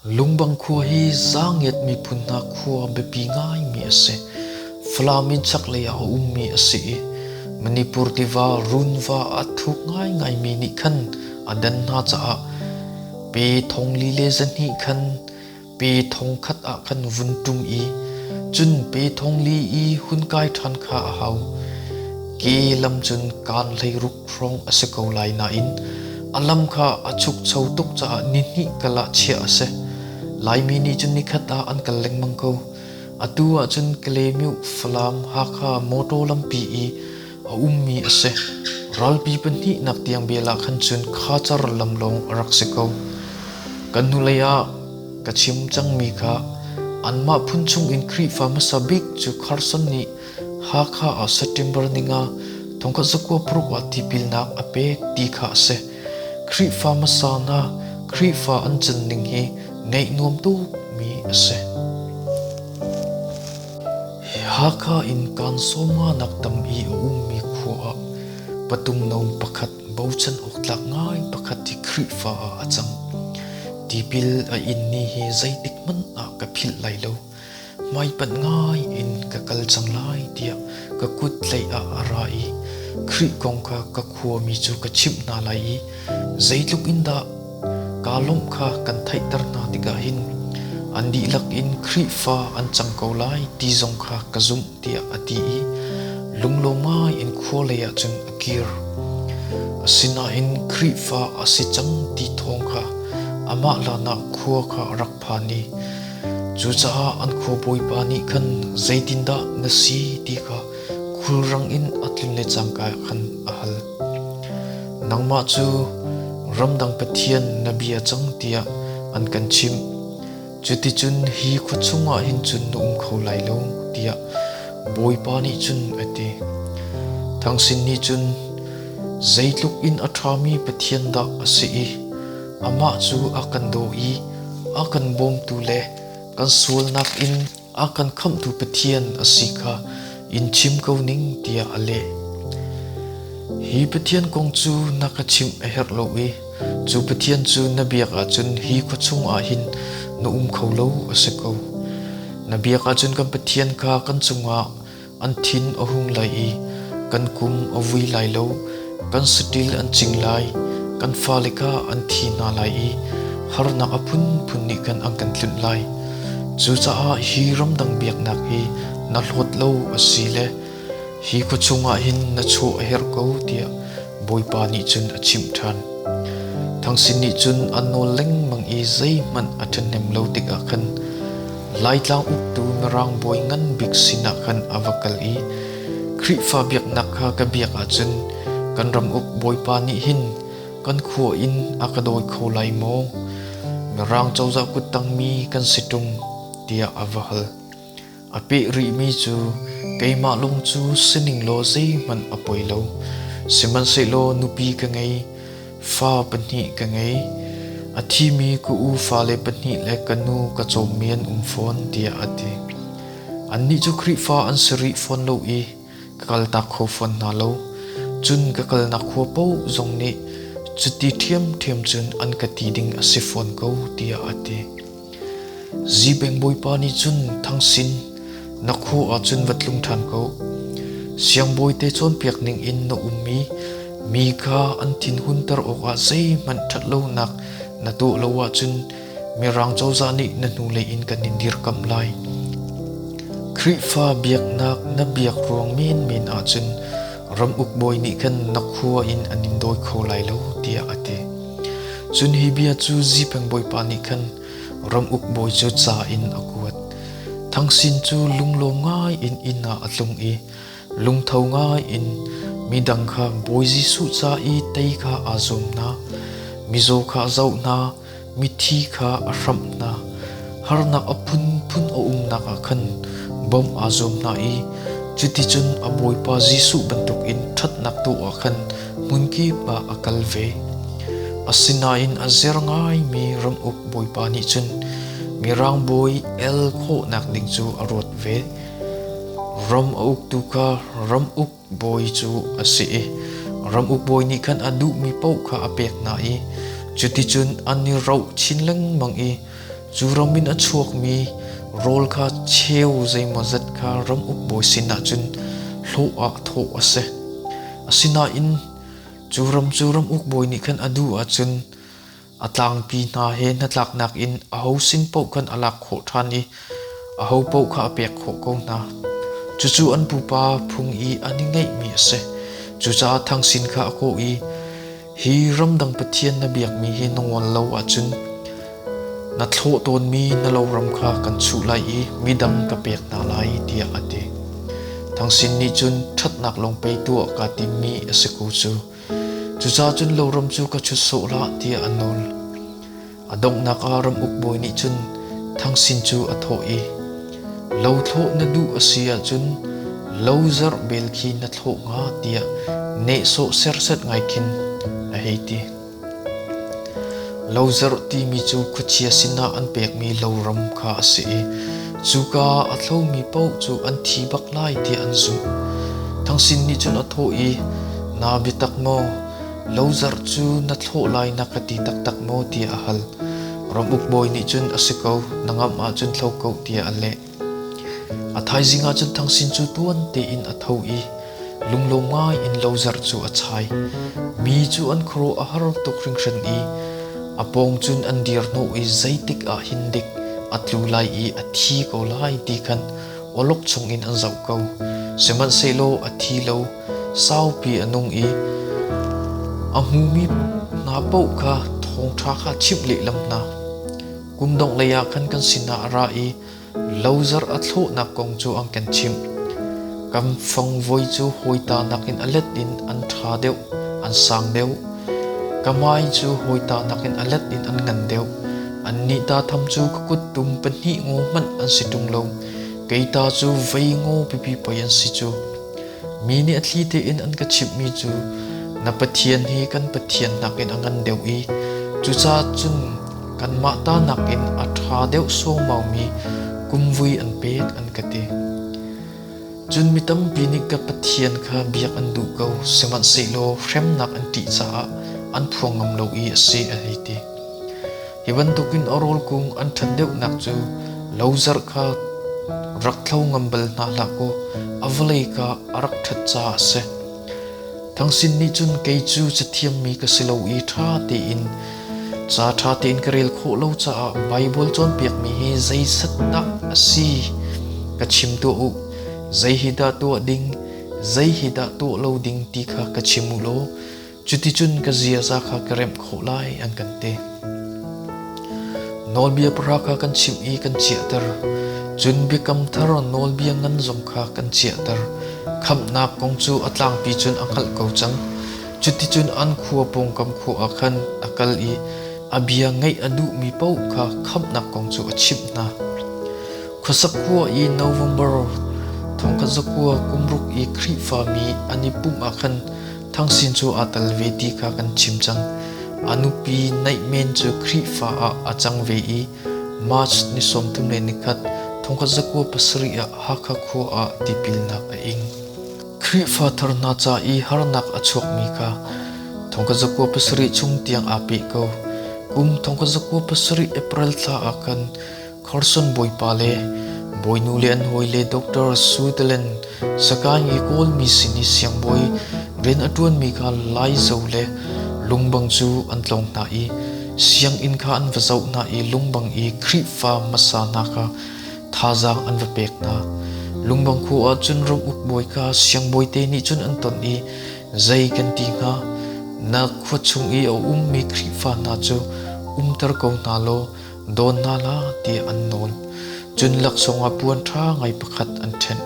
Lungbang khua hi Zaangiat miphun hna khua biapi ngaimi a si. Falam in chaklei ah a ummi a si i Manipur tiva Runva a thuk ngaingaimi nih khan a dan hna caah pe thong li le 200 khan pe 1000 ah khan vun ṭum i cun pe 4000 i hun kai ṭhan kha a hau. Ke lam cun kaan 16 hrawng a si ko lai nain a lam kha a chukcho tuk caah nihnih kal ah chiah a si. Laimi nih cun nikhat ah an kal lengmang ko. Atu ahcun Kalaymyo, Falam, Hakha motor lampi i a ummi a si. Ralpi pahnihnak tiang bel ah khan cun khacar lam lawng a rak si ko. Kan hnulei ah ka chim cangmi kha anmah phun chungin Khrihfa hmasa bik cu Carson nih Hakha ah September ninga 1996 ah tipilnak a pek ti kha a si. Khrihfa hmasa hna Khrihfa an can ning hi ngaih nuam tukmi a si. Hakha in kaan sawmnganak tam i a ummi khua ah patung no pakhat bochan awk tlak ngai pakhat hi Khrihfa ah a cang. Tipil a in ni hi zeitik hmanh ah ka philh lai lo. Hmaipanh ngai in ka kal cang lai tiah ka kut tlaih ah a ra i Khrih kong kha ka khuami cu ka chimh hna lai i zeitluk in dah kaa lawmh kha kan theihter hna tikah hin an dihlak in Khrihfa an cang ko lai ti zong kha ka zumh tiah a ti i lunglawm ngai in khua lei ah cun a kir. Asinain Khrihfa a si cang ti thawng kha amah hlanah khua kha a rak phan i Cucaah an khuabawipa nih khan zeitindah na si ti kha khulrang in a tlun le cangka khan a hal. Nangmah cu ramdang pathian na bia cang tiah an kan chimh. Cuticun hi khua chungah hin cun na um kho lai lo tiah Bawipa nih cun a ti. Thangsin nih cun zeitluk in a ṭhami Pathian dah a si i amah cu a kan daw i a kan bawmtu le kan sualnak in a kan khamhtu Pathian a si kha in chim ko ning tiah a leh. Hi Pathian kong cu na ka chimh a herh lo i cu Pathian cu na biak ahcun hi khua chungah hin na um kho lo a si ko. Na biak ahcun kan Pathian kha kan cungah an thin a hung lai i kan kum a vui lai lo, kan saṭil an cing lai, kan fale kha an thi hna lai i harnak a phunphun nih khan an kan tlunh lai. Cucaah hi ramdang biaknak hi na hlawt lo a si le hi khua chungah hin na chuah a herh ko tiah Bawipa nih cun a chimh ṭhan. Thangsin nih cun a nawl lengmang i zeihmanh a ṭhahnem lo tikah khan Laitlang uktu Mirang bawi ngan bik sinah khan a va kal i Khrihfa biaknak kha ka biak ahcun kan ram uk bawipa nih hin kan khua in a ka dawi kho lai maw? Mirang cozah kut tangmi kan si ṭung tiah a va hal. A peh rihmi cu keimah lung cu sining law zeihmanh a poi lo. Sihmanhsehlaw nupi ka ngei, fa pahnih ka ngei. A thimi ka u fale pahnih le ka nu ka cawmmi an um fawn tiah a ti. Annih cu Khrihfa an si rih fawn lo i ka kaltak kho fawn hna lo. Cun ka kalnak khua paoh zong nih cuti ṭhiamṭhiam cun an ka ti ding a si fawn ko tiah a ti. Zipeng bawipa nih cun Thangsin, na khua ah cun va tlung ṭhan ko. Siangbawite cawnpiak ning in na um i mi kha an thinhunter awkah zeihmanh ṭhat lonak na tuah lo ahcun Mirang cozah nih na hnulei in kan in dirkamh lai. Khrihfa biaknak na biak ruang menmen ahcun ramuk bawi nih khan na khua in an in dawi kho lai lo tiah a ti. Cun hi bia cu Zipeng bawipa nih khan ramuk bawi cu ca in a kuat. Thangsin cu lunglawm ngai in inn ah a tlung i lungtho ngai in midang kha Bawi Jesuh ca i tei kha aa zuam hna, mizaw kha a zoh hna, mithi kha a hramh hna. Harnak a phunphun a umnak ah khan bawmh aa zuam hna i cuticun a Bawipa Jesuh bantukin ṭhatnak tuah ah khan hmunkip ah a kal ve. Asinain a zer ngaimi ramuk bawipa nih cun Mirang bawi el khawhnak ding cu a ruat ve. Ram a uktu kha ramuk bawi cu a si i ramuk bawi nih khan a duhmi paoh kha a pek hna i cuticun an i roh chin lengmang i. Cu ram in a chuakmi rawl kha cheu zeimawzat kha ramuk bawi sinah cun hlawh ah thawh a si. Asinain cu ram cu ramuk bawi nih khan a duh ahcun a tlangpi hna he hnatlaknak in aho sin paoh khan a lak khawh ṭhan i aho paoh kha a pek khawh ko hna. Cucu an pupa phung i an i ngeihmi a si. Cucaah Thang Sin kha a kawh i, Hi ramdang pathian na biakmi hi na ngol lo ahcun na thlawh tawnmi na loram kha kan chuh lai i midang ka pek hna lai, tiah a ti. Thang Sin nih cun ṭhatnak lawng pei tuah kaa timmi a si ko cu. Cucaah cun loram cu ka chut sawh hlah, tiah a nawl. A donghnak ah ramuk bawi nih cun Thang Sin cu a thawh i, Lo thlawh na duh a si ahcun lo zarh bel khi na thlawh hnga tiah nehsawh serset ngai khin a hei ti. Lo zarh timi cu khuachia sinah an pekmi loram kha a si i cuka a thlomi paoh cu an thi bak lai tiah an zumh. Thang Sin nih cun a thawh i, Naa biatak maw? Lo zarh cu na thlawh lai na ka ti taktak maw tiah a hal. Ramuk bawi nih cun a si ko, na ngamh ahcun thlo ko tiah a leh. A thaizing ah cun Thang Sin cu tuan tein a tho i lunglawm ngai in lo zarh cu a chai. Mi cu an khuaruah a har tuk hringhran i a pawng cun an dir hnawh i zeitik ah hin dik a tlu lai i a thi ko lai ti khan awlok chungin an zoh ko. Sihmanhsehlaw a thi lo, saupi a nung i a hmumi hna paoh kha thawngṭha kha a chimh lehlam hna. Kum dongh lei ah khan kan sinah a ra i lo zarh a thlawhnak kong cu an kan chimh. Kan fangvoi cu hawita nakin a let in an ṭha deuh, an sang deuh. Ka mai cu hawita nakin a let in an ngan deuh. Annih ta tham cu ka kuttum pahnih ngaw hmanh an si ṭung lo. Kei ta cu vei ngaw pipi pei an si cu. Mi nih a thli tein an ka chimhmi cu na Pathian hi kan Pathian nakin a ngan deuh i cucaah cun kanmah ta nakin a ṭha deuh suangmaumi kumvui an pek an ka ti. Cun mi tampi nih ka Pathian kha biak an duh ko, sihmanhsehlaw hremnak an ṭih caah an phuang ngam lo i a si, a hei ti. Hi bantukin a rawl kung an ṭhat deuhnak cu lo zarh kha rak thlo ngam bal hna hlah kaw a vawlei kha a rak ṭhat caah a si. Thang Sin nih cun kei cu cathiammi ka si lo i ṭha tein ca ṭha tein ka rel khawh lo caah Baibal cawnpiakmi hi zeisat dah a si ka chim tuah u. Zei hi dah tuah ding, zei hi dah tuah lo ding ti kha ka chim u law Cuticun ka ziaza kha ka remh khawh lai, an kan ti. Nawlbia pahra kha kan chimh i kan chiahter. Cun biakam thar nawlbia ngan zong kha kan chiahter. Khamhnak kong cu a tlangpi cun a hngalh ko cang. Cuticun an khua pawngkam khua ah khan a kal i a bia ngaih a duhmi paoh kha khamhnak kong cu a chimh hna. Khuasak khua i November 1900 kumruk i Khrihfami an i pumh ah khan Thang Sin cu aa tel ve ti kha kan chim cang. A nupi Naih Men cu Khrihfa ah a cang ve i March ni 31 1907 ah Hakha khua ah tipilnak a ing. Khrihfa thar hna ca i harnak a chuakmi kha 1907 chung tiang aa peh ko. Kum 1907 April thla ah khan Carson bawipa le bawinu le an hawile Dr. Sutherland Sakaing i Kawlmi sin i siangbawi rian a ṭuanmi kha Laizo le Lungbang cu an tlawng hna i sianginn kha an va zoh hna i Lungbang i Khrihfa hmasa hna kha thazaang an va pek hna. Lungbang khua ah cun ramuk bawi kha siangbawite nih cun an ton i zei kan ti hnga? Na khua chung i a ummi Khrihfa hna cu umter ko hna law dawn hna hlah tiah an nawl. Cun laksawng ah puan ṭha ngai pakhat an ṭhenh.